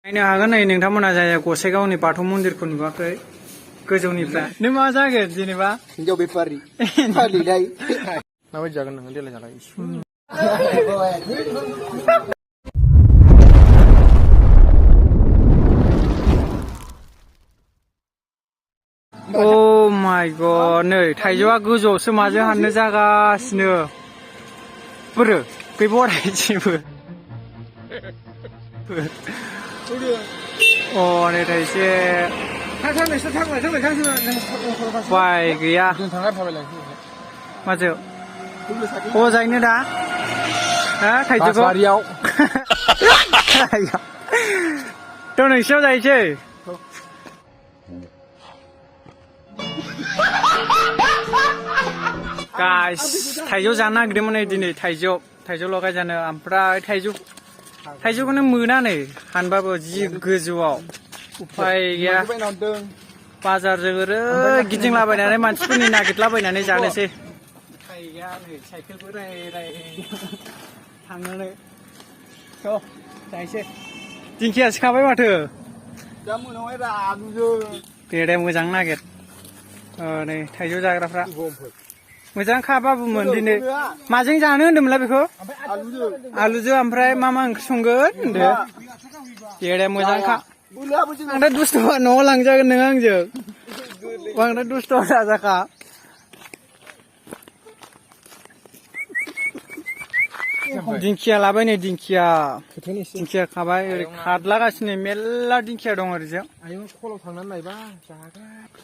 नायनो हागोन नै नोंथांमोना जाय गसाइगावनि बाथौ मन्दिरखौ नुवाखै गोजौनिफ्राय नों मा जागोन जेनेबा हिनजाव बेफारि फालिलाय माबायदि जागोन नोङो देलाय जालाय अ माय गड नै थाइजौआ गोजौआवसो माजों हाननो जागासिनो बोरो गैबावारायसेबो अ नै थाइसे बाय गैया माजो अ जायनो दा हा थाइजौखौ थ' नोंसिनाव जायसै गाइस थाइजौ जानो नागिरदोंमोन नै दिनै थाइजौ लगाय जानो ओमफ्राय थाइजौखौनो मोना नै हानबाबो जि गोजौआव उफाय गैया बाजारजों ओरै गिदिंलाबायनानै मानसिफोरनि नागिरलाबायनानै जानोसै उफाय गैया नै साइकेलबो राय थांनानै थ' जायसै दिंखियासो खाबाय माथो दे मोजां नागिर नै थाइजौ जाग्राफ्रा मोजां खाबाबोमोन दिनै माजों जानो होन्दोंमोनलाय बेखौ आलुजों ओमफ्राय मा ओंख्रि संगोन होनदो दे मोजां खा बांद्राय दुस्थ'बा न'आव लांजागोन नों आंजों बांद्राय दुस्थ' दाजाखा दिंखिया लाबाय नै दिंखिया खाबाय ओरै खारलागासिनो मेरला दिंखिया दं ओरैजों खलाव थांनानै नायबा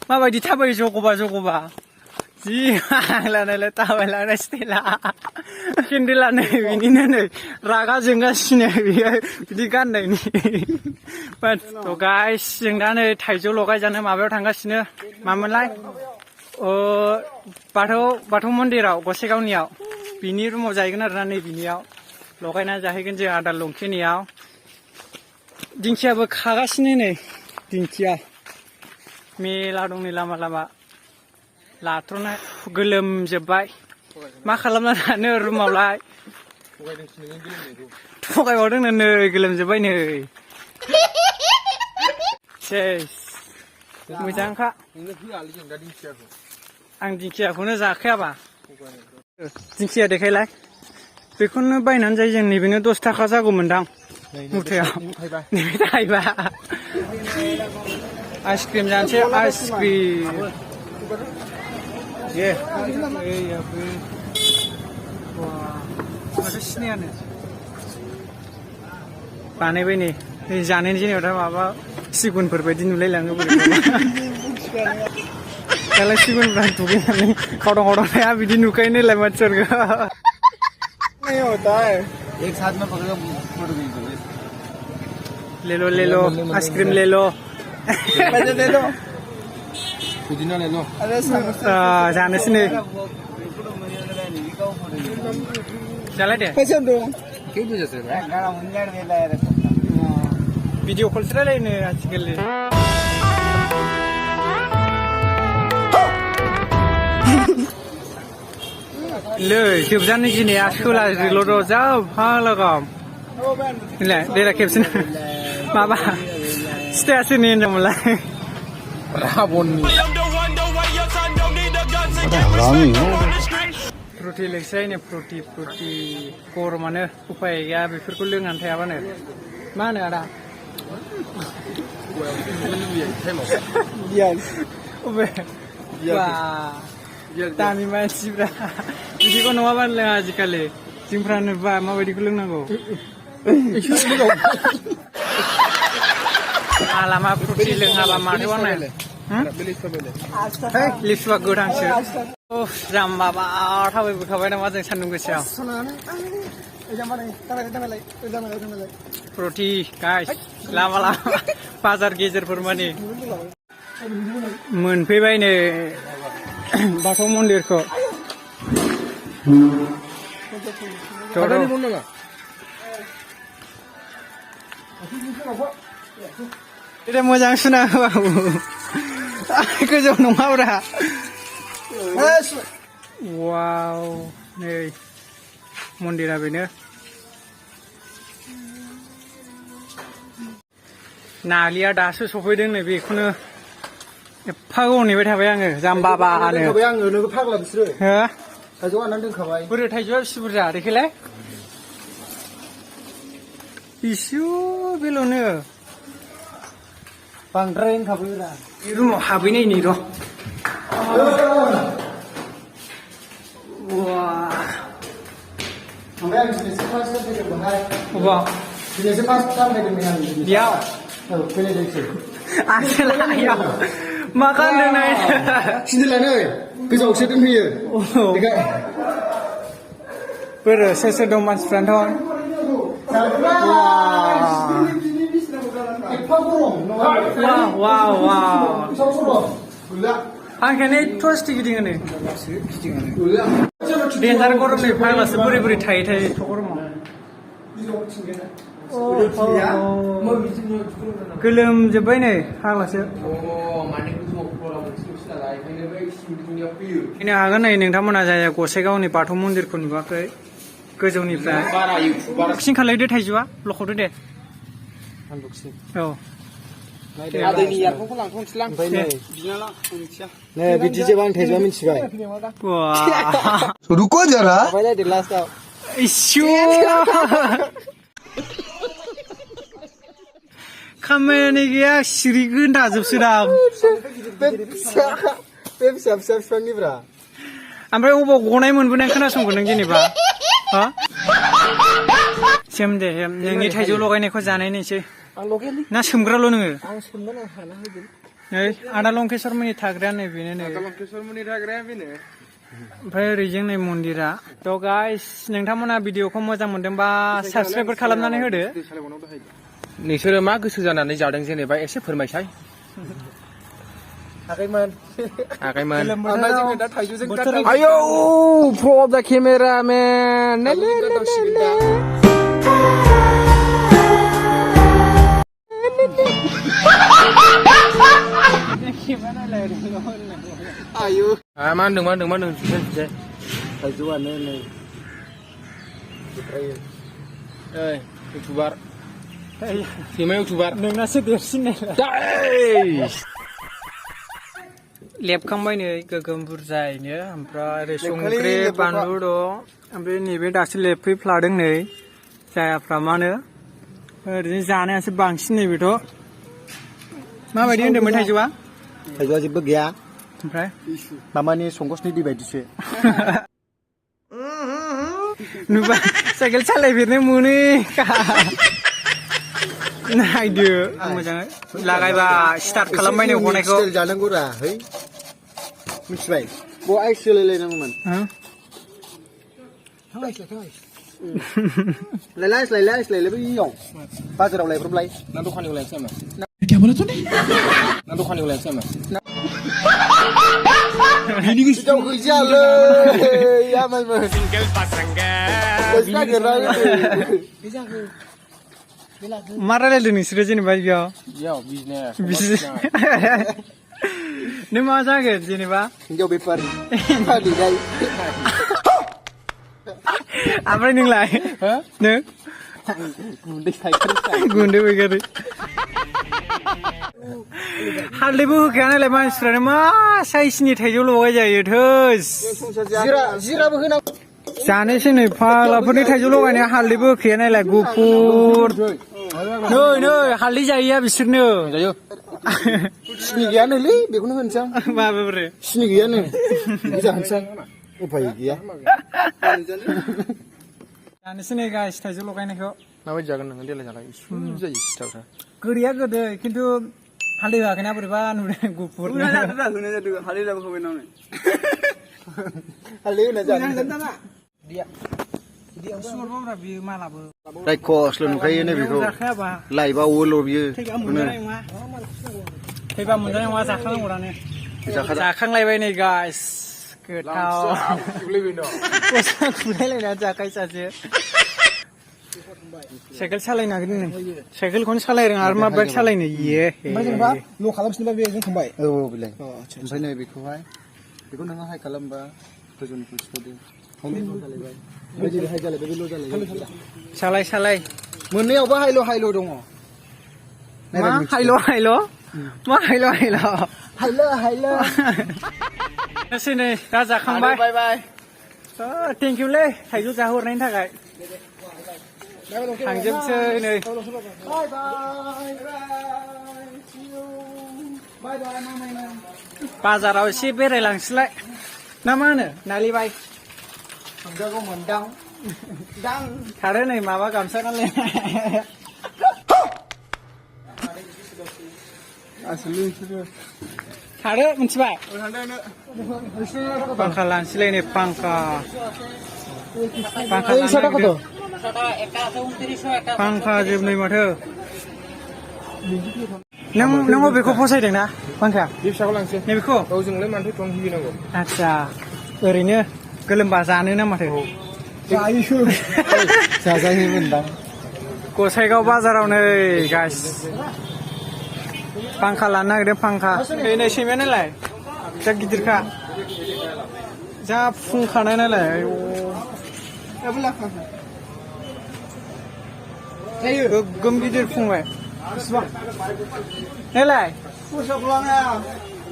माबायदि थाबायो जगबा जि लानायलाय थाबायलांनाय स्टाइला केन्देला नै बिनिनो नै रागा जोंगासिनो बियो बिदि गाननायनि थ' गाइस जों दा नै थाइजौ लगायजानो माबायाव थांगासिनो मामोनलाय बाथौ मन्दिराव गसाइगावनियाव बिनि रुमाव जाहैगोन आरोना नै बिनियाव लगायना जाहैगोन जों आदार लंखेनियाव दिंखियाबो खागासिनो नै दिंखिया मेला दं नै लामा लाथ्र'ना गोलोमजोब्बाय मा खालामना थानो रुमावलाय थगायबावदोंनो नै गोलोमजोब्बाय नै सेस मोजांखा आं दिंखियाखौनो जाखायाबा दिंखिया देखायलाय बेखौनो बायनानै जायो जों नैबेनो 10 थाखा जागौमोनदां मुथायाव नैबे थाइबा आइसक्रिम जानोसै आइसक्रिम ये माथो सिनायानो बानायबाय नै जानायनि जेनेबा माबा सिगुनफोर बायदि नुलायलाङो दालाय सिगुनफ्रा दुगैनानै खावदां खावदांनाया बिदि नुखायो नालाय मानसिफोरखौ एक साथ में पकड़ फोटो ले लो आइसक्रिम ले लो पुदीना ले लो जानोसै नै जालाय दे भिडिअ कलसो रायलायनो आजिखालि लै जोबजानो गिनाया सोलाजोल' र' जा फाग्लागाम देलाय खेबसे माबा सिथाया सोरनि होनदोंमोनलाय फ्रुटि लोंसै नै फ्रुटि गरमानो उफाय गैया बेफोरखौ लोंनानै थायाबानो मा होनो आदा दामि मानसिफ्रा बिदिखौ नङाबानो लोङा आजिखालि जोंफ्रानो माबायदिखौ लोंनांगौ आलामा फ्रुटि लोङाबा माथो बानाय लिसुआ गोदानसो जाम्बाबा थाबायबोखाबाय नामा जों सान्दुं गोसायाव फ्रुटि गाइस लामा बाजार गेजेरफोर माने मोनफैबाय नै बाथौ मन्दिरखौ मोजां सुना बाबु गोजौ नङाब्रा वाव नै मन्दिरा बेनो नालिया दासो सफैदों नै बेखौनो एफा गोबाव नेबाय थाबाय आङो जाम्बाबानो दोनखाबाय आङो नोङो फाग्ला बिसोरो हो थाइजौ हाननानै दोनखाबाय बोरो थाइजौआ बेसे बुरजा देखैलाय इसु बेल'नो बांद्राय होनखाबाय रा रुमाव हाबहैनायनि र' वा ओमफ्राय आं दिनैसो फार्स्ट फैदोंमोनहाय अबाव दिनैसो फार्स्ट टाइम फैदोंमोन आं बेयाव औ फैनायजोंसो आसोलायाव मा खालामदों नाय सिन्देलानो गोजौआवसो दोनफैयो बेखाय बोरो सोर सोर दं मानसिफ्रानोथ' एफा गरम नङा वा वा सल सल गैला आं खायनो एथ' गिदिङो नै गैला देन्जार गरम नै फाग्लासो बोरै बोरै थायै थायै एथ' गरमाव गोलोमजोब्बाय नै फाग्लासो फैनो हागोन नै नोंथांमोना जाय गसाइगावनि बाथौ मन्दिरखौ नुवाखै गोजौनिफ्राय बक्सिं खालायदो थाइजौआ लख'दो दे औ आदैनि यारफोरखौ लांथ'नोसैलां ओमफ्राय नै बिदि जेबा आं थाइजौआ मिथिबाय रुको जरा बायलायदो लास्टआव इसु खामानि गैया सिरि गोन्दाजोबसोदां बे फिसा बिफांनिब्रा ओमफ्राय अबाव गनाय मोनबोनाय खोनासंगोन नों जेनेबा हा सेम दे नोंनि थाइजौ लगायनायखौ जानायनोसै आं लकेलि ना सोमग्राल' नोङो आं सोमगोन आं हाना होगोन नै आदा लंकेश्वरमोननि थाग्राया नै बेनो नै लंकेश्वरमोननि थाग्राया बेनो ओमफ्राय ओरैजों नै मन्दिरा थ' गाइस नोंथांमोना भिडिअखौ मोजां मोनदोंबा साबस्क्राइबफोर खालामनानै होदो नोंसोरो मा गोसो जानानै जादों जेनेबा एसे फोरमायसाय आखाइमोन गोलोम दा थाइजौजों आयौ फ्रप दा केमेरामेन आयु मा होनदों थाइजौआनो नै ओइ इउटुबार सैमा इउटुबार नोंनासो देरसिन लेबखांबाय नै गोगोम बुरजायैनो ओमफ्राय ओरै संख्रि बानलु दं ओमफ्राय नैबे दासो लेबफैफ्लादों नै जायाफ्रा मा होनो ओरैनो जानायासो बांसिन नैबेथ' माबायदि होन्दोंमोन थाइजौआ थाइजौआ जेबो गैया ओमफ्राय मामानि संकसनि दै बायदिसो नुबा साइकेल सालायफेरनो मोनो नायदो मोजाङै लागायबा स्टार्ट खालामबाय नो गनायखौ जानांगौ रा है मिथिबाय बे आइस सोलायलायनांगौमोन लायलाय बैयाव बाजाराव लायब्रबलाय ना दखानिखौ लायनोसै नामा ना दखानिखौ लायनोसै नामा बिनि गोसोआव गैजालै आमायमोन मा रायलायदों नोंसोरो जेनेबा बेयाव बिजनेस नों मा जागोन जेनेबा हिन्जाव बेफारि फालिनाय ओमफ्राय नोंलाय नों गुन्दै बैगारि हालदैबो होखाया नालाय मानसिफ्रानो मा साइसनि थाइजौ लगाय जायो थोस जिराबो होनांगौ जानोसै नै फाग्लाफोरनि थाइजौ लगायनाया हालदैबो होखाया नालाय गुफुर नै हालदै जायैया बिसोरनो जायो सिनि गैयानोलै बेखौनो होनसै आं माबाब्रे सिनि गैयानो जाहोनसै आं उफाय गैया जानोसै नै गाइस थाइजौ लगायनायखौ माबायदि जागोन नोङो देलाय जालाय जायो सिथावसा गोदैया गोदै खिन्थु हालदै होआखैना बोरैबा नुदों गुफुर हालदै होना जानो बियो मालाबो रायखसल' नुखायो नै बेखौ जाखायाबा लाइबावोल' बियो थैबा मोनजानाय नङा जाखानांगौ दानो जाखांलायबाय नै गाइस गोथाव खुलायलायना जाखाय सासे साइकेल सालायनो नागिरदों नों साइकेलखौनो सालायदों आरो मा बाइक सालायनो इये ओमफ्राय जेनेबा ल' खालामफिनबा बेजों थांबाय औ बेलाय ओमफ्राय नै बेखौहाय बेखौ नोङो हाइ खालामबा गोजौनिखौ सिखावदो जेरै हाइ जालायबाय बे ल' जालायबाय सालाय मोननैयावबो हाइल' दङ मा हायल' हायल' मा हायल' हायल' ไฮเลอร์ไฮเลอร์ एसे नै दा जाखांबाय บายบาย थेंक इउ लै थाइजौ जाहोहरनायनि थाखाय थांजोबसै नै บายบายบายบายมาใหม่นะ बाजाराव एसे बेरायलांसैलाय ना मा होनो नालिबाय ผมก็เหมือนดังดัง खारो नै माबा गामसा गानलाय asli itu खारो मिथिबाय ทางได้เนอะ फांखा लानोसैलाय नै फांखा फांखा เฮ้ย लानो ชอบก็ नागिरदों ตัว फांखा जोबनै माथो नों बबेखौ फसायदों ना फांखाया बे फिसाखौ लांसै नैबेखौ औ जोंलाय मानोथो एथ'बां गिनांगौ आदसा ओरैनो गोलोमबा जानो ना माथो จ่ายชื่อจ่ายให้มันดัง गसाइगाव बाजाराव नै गाइस फांखा लानो नागिरदों फांखा नै सैमाया नालाय जा गिदिरखा जा फुंखानाय नालाय आयौ แล้วเวลาฟัง गोगोम गिदिर फुंबाय नालाय ผู้ชมร้องอ่ะ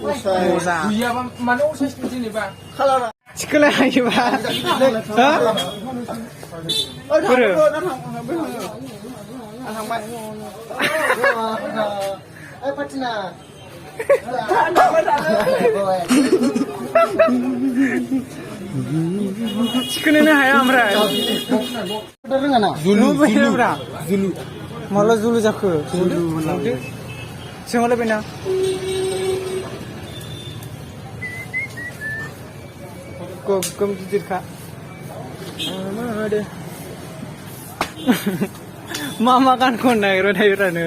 ผู้ชาย मोजां गैयाबा मानो असाइस जेनेबा ข้าเรา थिखोलाय हायोबा हो เออทางไปนั่นทางไปทางไปไอ้พัฒนา थिखोनोनो हाया ओमफ्राय रोङा ना जुलु माला जुलु जाखो सोंहरलाय बेना गोगोम गिदिरखा मा गान खननो नागिरो थायोरानो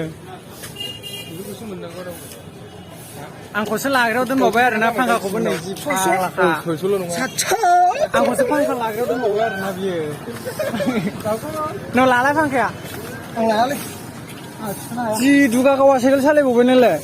आंखौसो लाग्रायाव दोनबावबाय आरोना फांखाखौबो नै जि फाग्लाखा สวยสุดनङा आंखौसो फांखा लाग्रायाव दोनबावबाय आरोना बियो नों लालाय फांखाया ทางไหนเลย जि दुगा गावा साइकेल सालायबावबाय नालाय